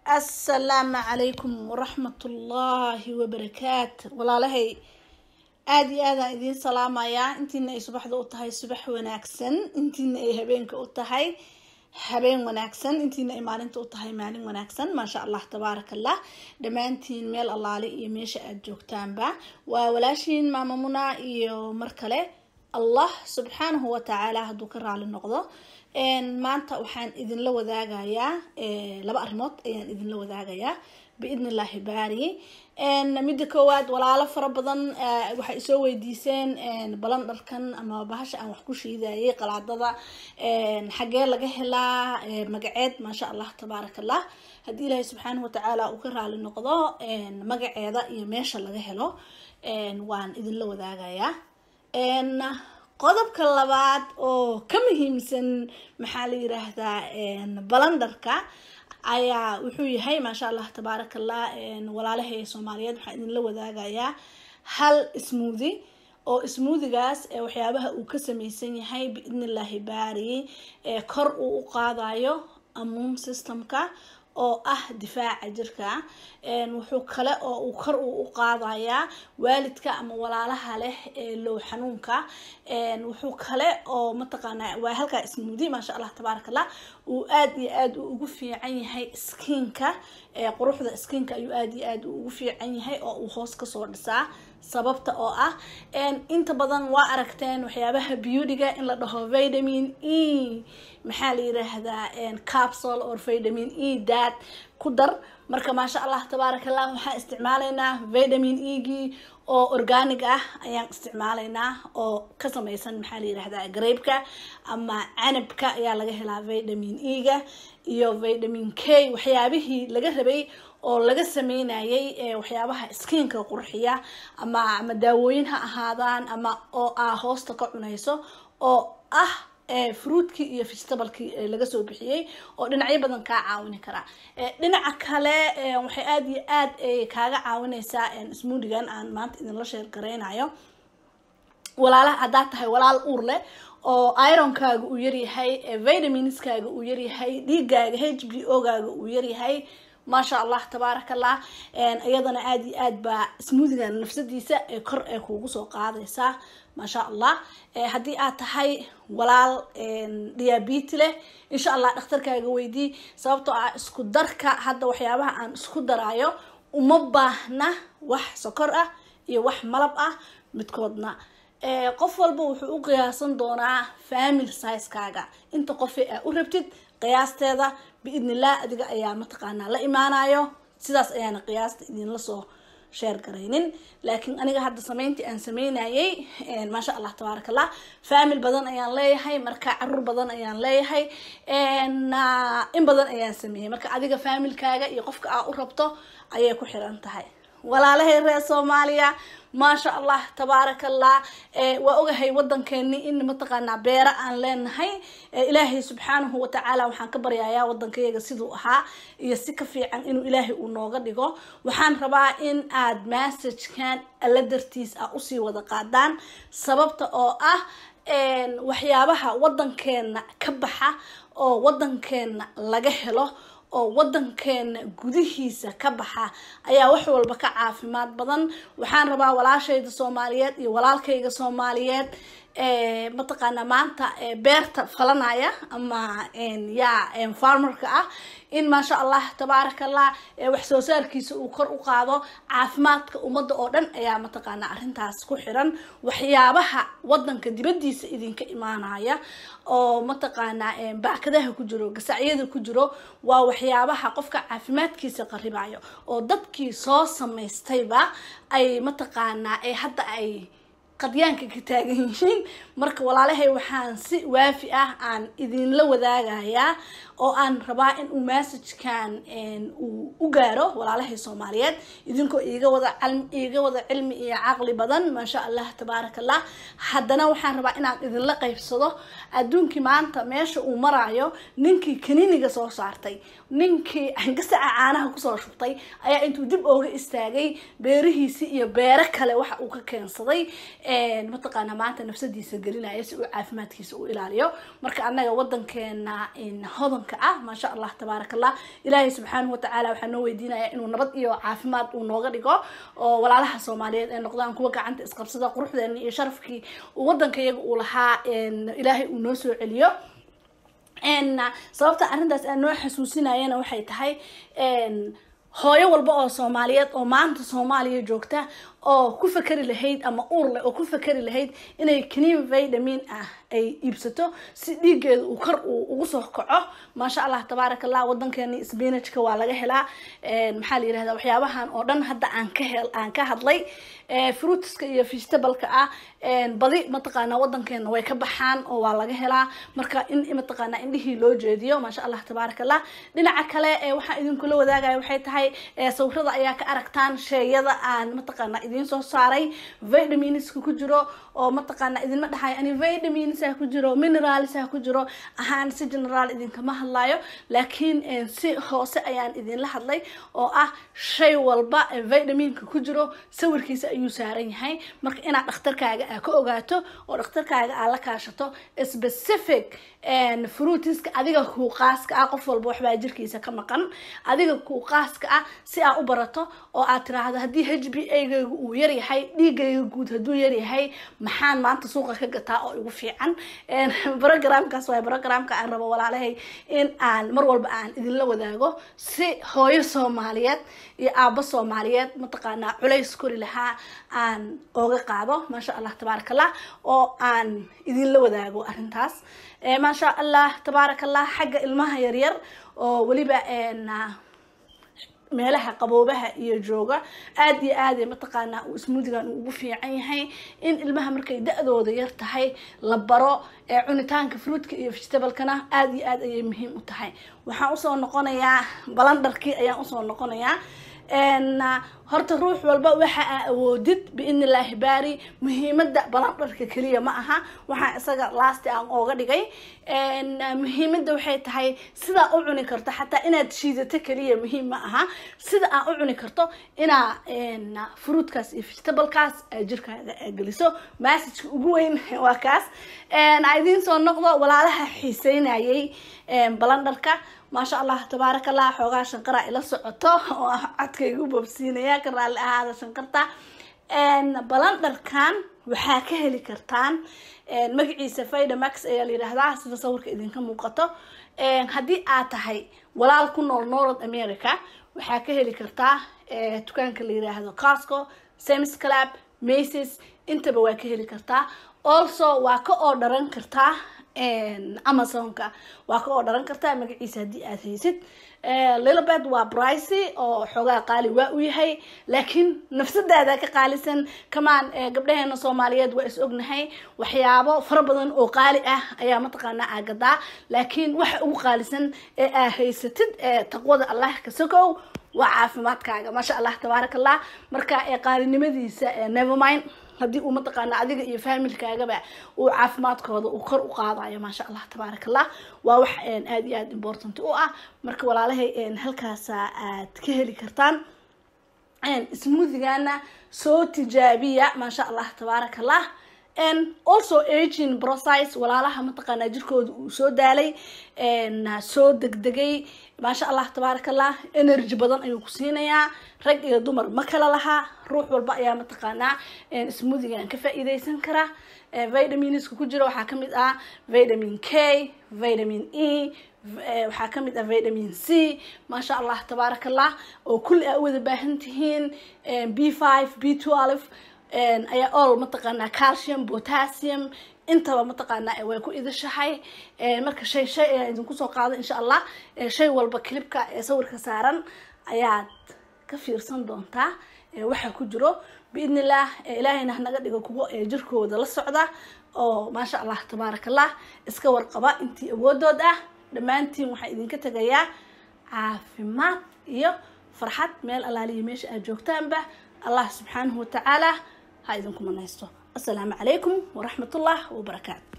Asalaamu calaykum waraxmatullaahi wabarakaatu. Walaalahay, aada iyo aadaan idiin salaamayaa. Intiina ay subaxda u tahay, subax wanaagsan. Intiina ay habeenka u tahay, habeen wanaagsan. Intiina ay maalinta u tahay, maalin wanaagsan. Maasha Allah, tabaaraka Allah. Dhammaantiin meel allaale iyo meesha aada joogtaanba, waa walaashiin Maama Muna iyo mar kale, Allah subxaanahu watacaala hadduu ka raali noqdo. Maanta waxaan idinla wadaagayaa laba arrimood ayaan idinla wadaagayaa, biidni Illaahi baari. Midda koowaad, walaalo fara badan waxay isoo weydiiseen blenderkan ama bahasha aan wax ku shiidayay, qalaadada, xagee laga helaa, magaceed? Maasha Allah, tabaaraka Allah. Haddii Ilaahay subxaanahu watacaala uu ka raali noqdo, magaceeda iyo meesha laga helo waan idinla wadaagayaa. Qodobka labaad oo ka muhiimsan, maxaa la yiraahdaa, blenderka ayaa wuxuu yahay, maasha Allah, tabaaraka Allah, walaalahay Soomaaliyeed, waxaan idinla wadaagayaa hal smoothie oo smoothigaas waxyaabaha uu ka sameysan yahay, biidni Illaahi baari, kor uu u qaadayo immune systemka oo ah difaaca jirka. Wuxuu kale oo uu kor uu u qaadayaa waalidka ama walaalaha leh low xanuunka. Wuxuu kale oo mataqaanaa waa halkaa smoothie, maasha Allah, tabaaraka Allah, uu aada iyo aada ugu fiican yahay skinka. Quruxda skinka ayuu aada iyo aada ugu fiican yahay oo uu hoos kasoo dhisaa, sababta oo ah inta badan waa aragteen waxyaabaha beautyga in la dhaho vitamin E, maxaa la yiraahdaa, capsule or vitamin E dad ku dar. Marka, maasha Allah, tabaaraka Allah, waxaan isticmaalaynaa vitamin E-gii oo organic ah ayaan isticmaalaynaa, oo ka sameysan, maxaa la yirahdaa, grapeka ama canabka ayaa laga helaa vitamin E-ga iyo vitamin K, waxyaabihii laga rabay oo laga sameynayay waxyaabaha skinka qurxiya, ama daawooyin ha ahaadaan ama oo aa hoosta ka cunayso, oo ah fruitkii iyo vegetablekii laga soo bixiyey oo dhinacyo badan kaa caawini karaa. Dhinaca kale, waxay aada iyo aad kaaga caawineysaa smoothigan aan maanta idinla share gareynayo. Walaalaha, haddaad tahay walaal uur leh oo ironkaaga uu yaryahay, vitaminskaaga uu yaryahay, dhiigaaga HB O gaaga uu yaryahay, maasha Allah, tabaaraka Allah, iyadana aada iyo aad baa smoothigan nafsadiisa ee kor ee kuugu soo qaadaysaa, maasha Allah. Haddii aad tahay walaal diabetes leh, insha Allah dhakhtarkaaga weydii, sababtoo ah isku darka hadda waxyaabaha aan isku daraayo uma baahna wax sokor ah iyo wax malab ah midkoodna. Qof walba wuxuu u qiyaasan doonaa family sizekaaga, inta qofi aa u rabtid qiyaasteeda, biidn Illah adiga ayaa mataqaanaa la imaanayo. Sidaas ayaana qiyaasta idinla soo share garaynin, laakiin aniga hadda sameyntii aan sameynayay, maasha Allah, tabaaraka Allah, family badan ayaan leeyahay, marka caruur badan ayaan leeyahay, in badan ayaan sameeyey. Marka adiga familykaaga iyo qofka aa u rabto ayay ku xiran tahay. Walaalahay reer Soomaaliya, maasha Allah, tabaaraka Allah, waa ogahay wadankeeni in mataqaanaa beero aan leenahay. Ilaahay subxaanahu watacaala waxaan ka baryayaa wadankayaga siduu ahaa iyo si ka fiican inuu Ilaahay uu nooga dhigo. Waxaan rabaa in aad messagekan Alla dartiis ah usii wada qaadaan, sababta oo ah waxyaabaha wadankeena ka baxa oo wadankeena laga helo oo wadankeena gudihiisa ka baxa ayaa wax walba ka caafimaad badan. Waxaan rabaa walaashayda Soomaaliyeed iyo walaalkayga Soomaaliyeed, mataqaanaa, maanta beerta falanaya ama yaa farmerka ah, in, maasha Allah, tabaaraka Allah, wax soo saarkiisa uu kor u qaado. Caafimaadka ummadda oo dhan ayaa mataqaanaa arrintaas ku xiran. Waxyaabaha wadanka dibadiisa idinka imaanaya oo mataqaanaa baakadaha ku jiro, gasacyada ku jiro, waa waxyaabaha qofka caafimaadkiisa qaribayo oo dadkii soo samaystayba ay mataqaanaa ay hadda ay qadyaanka ka taagan yihiin. Marka walaalahay, waxaan si waafi ah aan idinla wadaagayaa oo aan rabaa in uu messagekan uu u gaaro walaalahay Soomaaliyeed, idinkoo iiga wada cilmi iyo caqli badan, maasha Allah, tabaaraka Allah. Haddana waxaan rabaa inaan idinla qaybsado adduunkii maanta meesha uu maraayo. Ninkii kaniiniga soo saartay, ninkii gasaca caanaha kusoo shubtay, ayaa intuu dib ooga istaagay beerihiisi iyo beero kale waxa uu ka keensaday. Mataqaanaa maanta nafsadiisa gelinaya si uu caafimaadkiisa u ilaaliyo. Marka annaga wadankeena hodanka ah, maasha Allah tabaaraka Allah, Ilaahay subxaanahu watacaala waxaa noo weydiinaya inuu nabad iyo caafimaad uu nooga dhigo, oo walaalaha Soomaaliyeed ay noqdaan kuwa gacanta isqabsada, quruxdeena iyo sharafkii uu wadanka iyaga uu lahaa Ilaahay uu noo soo celiyo. Sababta arrintaas aan noo xasuusinayana waxay tahay hooyo walba oo Soomaaliyeed oo maanta Soomaaliya joogta oo ku fakari lahayd ama uur leh oo ku fakari lahayd inay kaniin vitamin ah ay iibsato si dhiiggeeda uu kor uu ugu soo kaco, maasha Allah tabaaraka Allah, wadankeeni spinachka waa laga helaa. Maxaa la yirahdaa, waxyaabahan oo dhan hadda aan ka hel aan ka hadlay, fruitska iyo vegetableka ah, badi mataqaanaa wadankeena way ka baxaan oo waa laga helaa. Marka in mataqaanaa indhihii loo jeediyo, maasha Allah tabaaraka Allah. Dhinaca kale waxaan idinkula wadaagaya waxay tahay, sawirada ayaa ka aragtaan sheeyada aan mataqaanaa idiin soo saaray vitaminska ku jiro, oo mataqaanaa idinma dhahay ani vitamins ku jiro, minerals ku jiro ahaan si general idinkama hadlayo, laakiin si hoose ayaan idinla hadlay oo ah shay walba vitaminka ku jiro sawirkiisa ayuu saaran yahay. Marka inaad dhakhtarkaaga aa ka ogaato oo dhakhtarkaaga aa la kaashato specific fruitiska adiga kuu qaaska ah. Qof walba waxbaa jirkiisa ka maqan adiga kuu qaaska ah, si aa u barato oo aad tiraahdo haddii HbA gayga uu yar yahay, dhiigayga guud hadduu yar yahay, maxaan maanta suuqa ka gataa oo igu fiican? Programkaas waay programka aan rabo, walaalahay, in aan mar walba aan idinla wadaago si hooyo Soomaaliyeed iyo aabbo Soomaaliyeed mataqaanaa culays kori lahaa aan ooga qaado, maasha Allah tabaaraka Allah, oo aan idinla wadaago arrintaas, maasha Allah tabaaraka Allah. Xagga ilmaha yaryar oo weliba meelaha qaboobaha iyo jooga, aada iyo aad mataqaanaa uu smoothigan uu ugu fiican yahay in ilmaha markay da-dooda yar tahay la baro cunitaanka fruitka iyo vegetablekana aada iyo aad ayay muhiim u tahay. Waxaan usoo noqonayaa blenderkii ayaan usoo noqonayaa. Horta ruux walba waxa aa awoodid biidni Illaahi baari. Muhiimada blenderka keliya ma aha, waxaa isaga lasti aan ooga dhigay. Muhiimada waxay tahay sidaa u cuni karto, xataa inaad shiidato keliya muhiim ma aha, sida aa u cuni karto inaa fruitkaas iyo vegetablekaas aa jirkaaga aa geliso. Messageka ugu weyn waa kaas. Idiin soo noqdo walaalaha xiiseynayay blenderka, maasha Allah tabaaraka Allah. Xoogaa shanqara ila socoto oo ah codkaygu boobsiinaya, ka raalli ahaada shanqarta. Blenderkan waxaa ka heli kartaan, magaciisa Vitamax ayaa la yidhaahdaa, sida sawirka idinka muuqato. Haddii aad tahay walaal ku nool North America, waxaa ka heli kartaa dukaanka la yiraahdo Costco, Sam's Club, Macy's, intaba waa ka heli kartaa. Also waa ka orderan kartaa Amazonka, waa ka orderan kartaa magaciisa haddii aad haysid. Lilabed waa pricey oo xoogaa qaali waa u yahay, laakiin nafsadaada ka qaalisan kamaan. Gabdhaheena Soomaaliyeed waa is ognahay, waxyaabo fara badan oo qaali ah ayaa mataqaanaa aa gadaa, laakiin waxa ugu qaalisan ee aa haysatid taqwada Allah ka sokow waa caafimaadkaaga, maasha Allah tabaaraka Allah. Marka qaalinimadiisa nevermind, haddii uu mataqaana adiga iyo familkaagaba uu caafimaadkooda uu kor u qaadayo, maasha Allah tabaaraka Allah, waa wax aada iyo aada important u ah. Marka walaalahay, halkaasa aad ka heli kartaan smoothiegana, soo tijaabiya, maasha Allah tabaaraka Allah. Also aging process, walaalaha mataqaanaa jirkooda uu soo daalay, soo degdegay, maasha Allah tabaaraka Allah, energy badan ayuu ku siinayaa. Rag iyo dumar ma kala lahaa, ruux walba ayaa mataqaanaa smoothiegan ka faa'iideysan kara. Vitaminska ku jira waxaa kamid ah vitamin K, vitamin E, waxaa kamid ah vitamin C, maasha Allah tabaaraka Allah, oo kulli aa u wada baahan tihiin, B5, B12 ayaa all mataqaanaa, calcium, potassium, intaba mataqaanaa way ku idashahay. Marka shay shay ayaan idinku soo qaaday, insha Allah shay walba clipka ee sawirka saaran ayaad ka fiirsan doontaa waxa ku jiro biidni Illah. Ilaahayna hanaga dhigo kuwo jirkooda la socda oo maasha Allah tabaaraka Allah iska warqaba intii awoodood ah. Dhammaantiin waxaan idinka tegayaa caafimaad iyo farxad meel allaaliya meesha aad joogtaanba. Allah subxaanahu watacaala ha idinku manaysto. Assalaamu calaykum waraxmat ullah wabarakaatu.